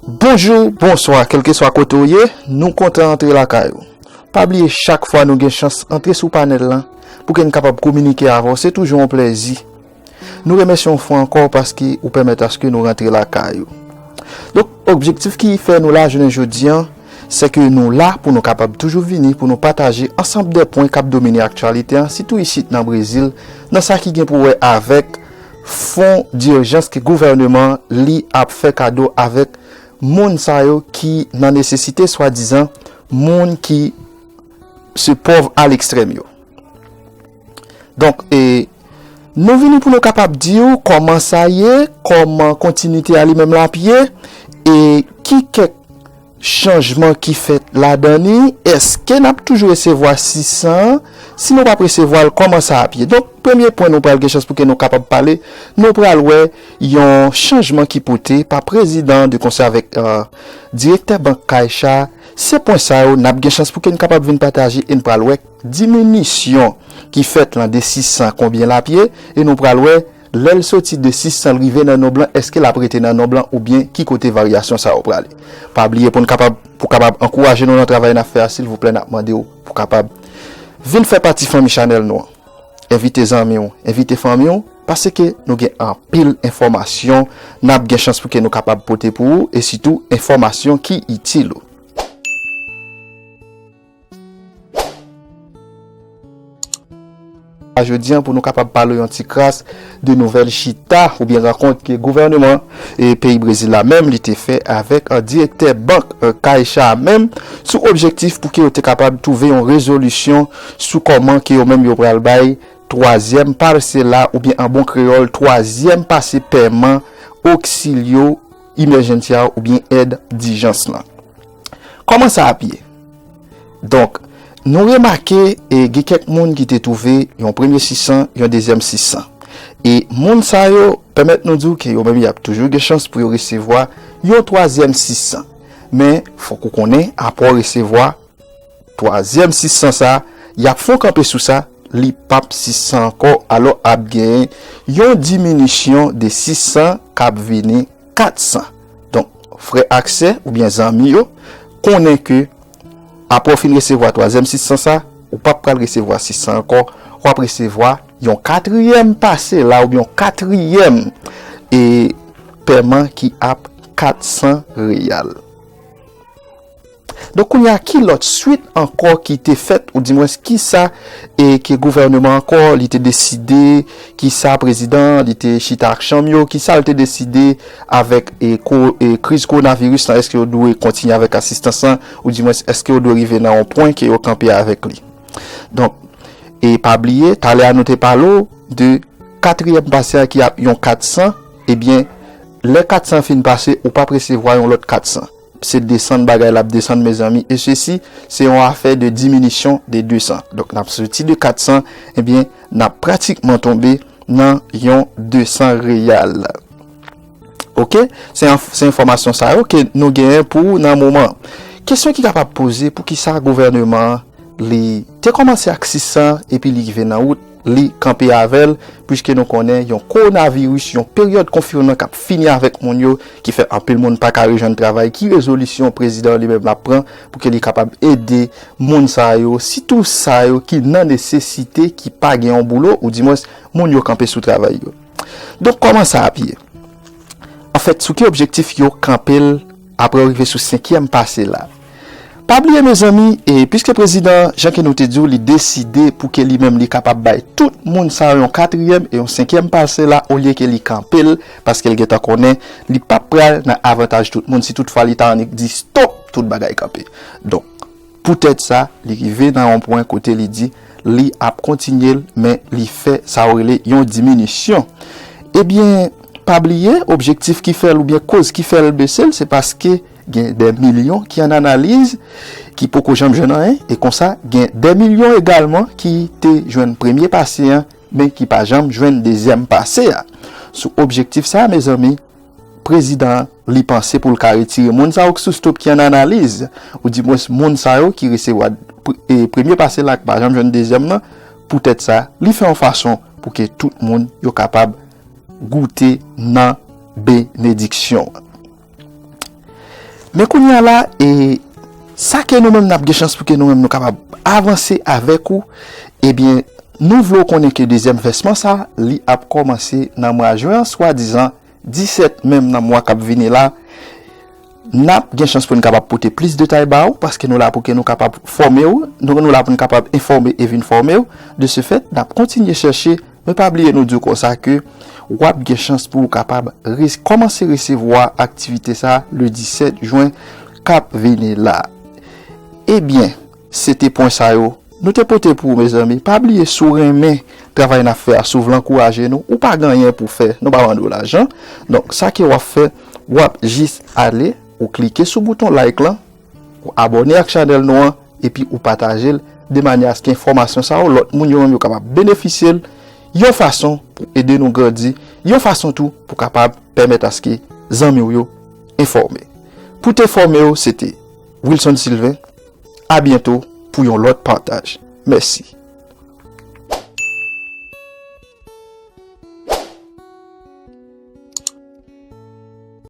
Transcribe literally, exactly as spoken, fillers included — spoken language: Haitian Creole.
Bonjou, bonswa, kèlkeswa kote w ye, nou kontan antre lakay ou. Pa bliye, chak fwa nou gen chans antre sou panèl lan, pou ke n kapab kominike avè w, se toujou yon plèzi. Nou remèsye w yon fwa ankò paske ou pèmèt aske nou rantre lakay ou. Donk, objektif ki fè nou la jounen jodi an, se ke nou la pou nou kapab toujou vini pou nou pataje ansanm de pwen k ap domine aktyalite an, sitou isit nan Brezil, nan sa ki gen pou wè avèk fon dirjans ke gouvèneman li ap fè kado avèk moun sa yo ki nan nesesite, swadizan moun ki se pòv alekstrèm yo. Donk, e, nou vini pou nou kapab di w kòman sa ye, kòman kontinite a li menm l ap ye, e ki kèk chanjman ki fèt ladan li, èske n ap toujou resevwa sis san an? Si nou p ap resevwa l, kòman sa ap ye? Donk, premye pwen nou pral gen chans pou ke nou kapab pale, nou pral wè yon chanjman ki pote pa prezidan de konsèy avèk, e, direktè bank Caixa. Se pwen sa yo n ap gen chans pou ke n kapab vin pataje e n pral wè diminisyon ki fèt lan de sis san konbyen l ap ye, e nou pral wè lè l soti de sis san l rive nan nonb lan, èske l ap rete nan nonb lan oubyen ki kote varyasyon sa yo prale. Pa bliye pou n kapab, pou kapab ankouraje nou nan travay n ap fè a, silvouplè, n ap mande w pou kapab vin fè pati fanmi chanèl nou an. Envite zanmi w, envite fanmi w, paske nou gen anpil enfòmasyon n ap gen chans pou ke nou kapab pote pou ou, e sitou enfòmasyon ki itil ou. Jodi an, pou nou kapab pale yon ti kras de nouvèl chita oubyen rankont ke gouvèneman e peyi Brezil la menm li te fè avèk, e, direktè bank, e, Caixa menm, sou objektif pou ke yo te kapab twouve yon rezolisyon sou kòman ke yo menm yo pral bay twazyèm pase la, oubyen an bon kreyòl, twazyèm pase pèman oksilyo imèjensya oubyen èd dijans lan. Kòman sa ap ye? Donk, nou remake, e, gen kèk moun ki te twouve yon premye sis san, yon dezyèm sis san. E moun sa yo, pèmèt nou di w ke yo menm y ap toujou gen chans pou yo resevwa yon twazyèm sis san. Men, fòk ou konnen, apre w resevwa twazyèm sis san sa, y ap fè w kanpe sou sa, li p ap sis san ankò, alò ap gen yon diminisyon de sis san k ap vini kat san. Donk, frè ak sè oubyen zanmi yo, konnen ke apre w fin resevwa twazyèm sis san sa, ou p ap pral resevwa sis san ankò, w ap resevwa yon katriyèm pase la oubyen yon katriyèm, e, pèman ki ap kat san reyal. Donk, kounye a, ki lòt swit ankò ki te fèt, oudimwens, kisa, e, ke gouvèneman ankò, li te deside, kisa prezidan, li te chita ak chanm yo, kisa l te deside avèk, e, ko-, e, kriz kowonaviris lan, èske yo dwe kontinye avèk asistans lan, oudimwens, èske yo dwe rive nan yon pwen ke yo kanpe avèk li? Donk, e pa bliye, talè a nou te pale w de katriyèm pase a ki ap yon kat san, ebyen, lè kat san fin pase, ou p ap resevwa yon lòt kat san. Se desann bagay la ap desann, mezanmi, e sesi, se yon afè de diminisyon de de san. Donk, n ap soti de kat san, ebyen, n ap pratikman tonbe nan yon de san reyal. Oke? Se enf-, se enfòmasyon sa yo ke nou genyen pou ou nan moman. Kesyon ki kapab poze, poukisa gouvèneman an, li te kòmanse ak sis san epi li rive nan wout, li kanpe avè l, piske nou konnen yon kowonaviris, yon peryòd konfinman k ap fini avèk moun yo, ki fè anpil moun pa ka rejwenn travay, ki rezolisyon prezidan an li menm l ap pran pou ke li kapab ede moun sa yo, sitou sa yo ki nan nesesite, ki pa gen yon boulo, oudimwens moun yo kanpe sou travay yo. Donk, kòman sa ap ye? Anfèt, sou ki objektif yo kanpe l apre yo rive sou senkyèm pase la? Pa bliye, mezanmi, e piske prezidan, jan ke nou te di w, li deside pou ke li menm li kapab bay tout moun sa yo yon katriyèm e yon senkyèm pase la, olye ke li kanpe l, paske l gentan konnen li p ap pral nan avantaj tout moun si toutfwa li ta annik di stòp, tout bagay kanpe. Donk, poutèt sa, li rive nan yon pwen kote li di li ap kontinye l, men li fè sa yo rele yon diminisyon. Ebyen, pa bliye, objektif ki fè l oubyen koz ki fè l bese l, se paske gen dè milyon ki an analiz, ki poko janm jwenn anyen, e konsa, gen dè milyon egalman ki te jwenn premye pase an, men ki pa janm jwenn dezyèm pase a. Sou objektif sa a, mezanmi, prezidan an, li panse pou l ka retire moun sa yo k sou stòp ki an analiz, oudimwens moun sa yo ki resevwa pre-, e, premye pase la, k pa janm jwenn dezyèm nan, poutèt sa, li fè yon fason pou ke tout moun yo kapab goute nan benediksyon an. Men kounye a la, e sa ke nou menm n ap gen chans pou ke nou menm nou kapab avanse avèk ou, ebyen, nou vle w konnen ke dezyèm vèsman sa, li ap kòmanse nan mwa jen an, swadizan disèt menm nan mwa k ap vini la. N ap gen chans pou n kapab pote plis detay ba ou, paske nou la pou ke nou kapab fòme w, nou, nou la pou n kapab enfòme e vin fòme w. De ce fait, n ap kontinye chèche, men pa bliye nou di w konsa ke w ap gen chans pou w kapab re- kòmanse resevwa aktivite sa le disèt jen k ap vini la. Ebyen, se te pwen sa yo nou te pote pou ou, mezanmi. Pa bliye, si w renmen travay n ap fè a, si w vle ankouraje nou, ou pa gen anyen pou fè, nou pa mande w lajan. Donk, sa ke w ap fè, w ap jis ale, ou klike sou bouton like lan, ou abòne ak chanèl nou an, epi ou pataje l, de manyè aske enfòmasyon sa yo, lòt moun yo menm yo kapab benefisye l, yon fason pou ede nou grandi, yon fason tou pou kapab pèmèt aske zanmi w yo enfòme. Pou te fòme w, se te Wilson Sylvain. A byento pou yon lòt pataj. Mèsi.